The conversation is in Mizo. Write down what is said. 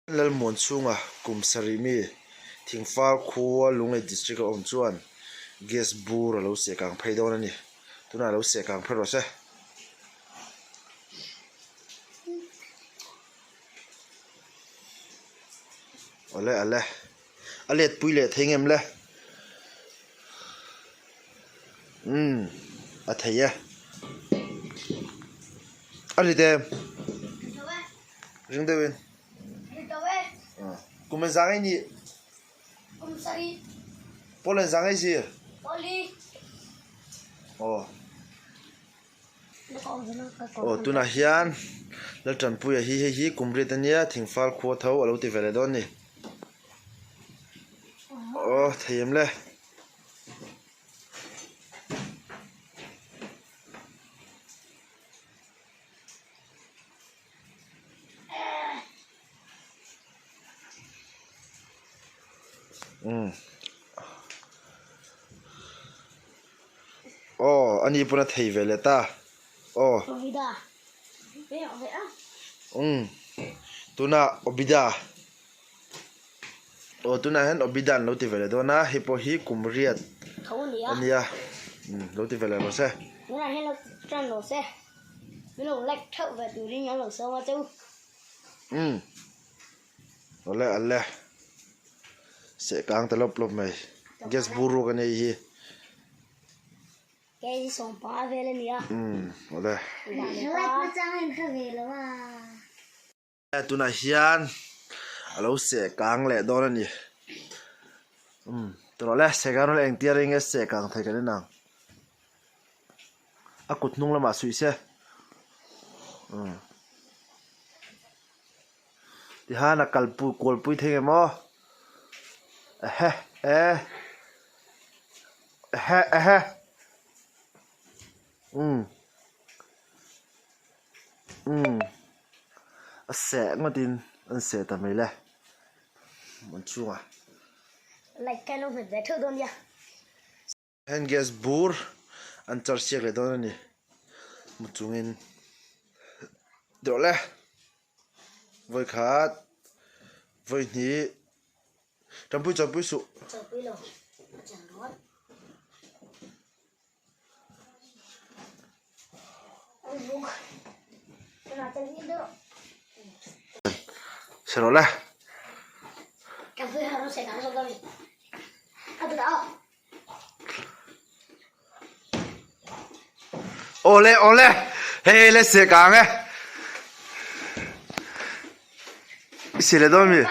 Lalmuan chhunga kum sarih mi Thingfal khua Lunglei District a awm chuan gas bur a lo seh kang phei dawn a ni. Tunah a lo seh kang phei rawh se. Awle ale a let pui leh thei ngem le umm a thei e a ri te ring deuh in kum en zang ei ni pawl en zang ei zir aw. Aw tunah hian Laltanpuia hi hei hi kum riat ania thingfal khua tho a lo ti ve leh dawn a ni. Aw thei em le. Umm aw ani pawn a thei ve leh ta aw umm tunah Obida aw tunah hian Obida an lo ti ve leh dawn a hei pawh hi kum riat ania umm lo ti ve leh rawh se. Umm awle ale seh kang ta lawp lawp mai gas bur ruk a nei hi umm awle tunah hian a lo seh kang leh dawn a ni umm tawh le seh kang rawh engtia rei nge seh kang thei kan en ang. A kut hnung lamah suih se umm tihian a kalpui kualpui thei ngem aw ehe e ehe ehe umm umm a seh ngawtin an seh ta mai le an chhungah. Like ka lo hmet ve theuh dawn nia. Hand gas bur an char siak leh dawn a ni mu chungin dawh le vawi khat vawi hnih tanpui chawpui suh. Seh rawh le. Awle awle hei le seh kang e. I si le dawn mi.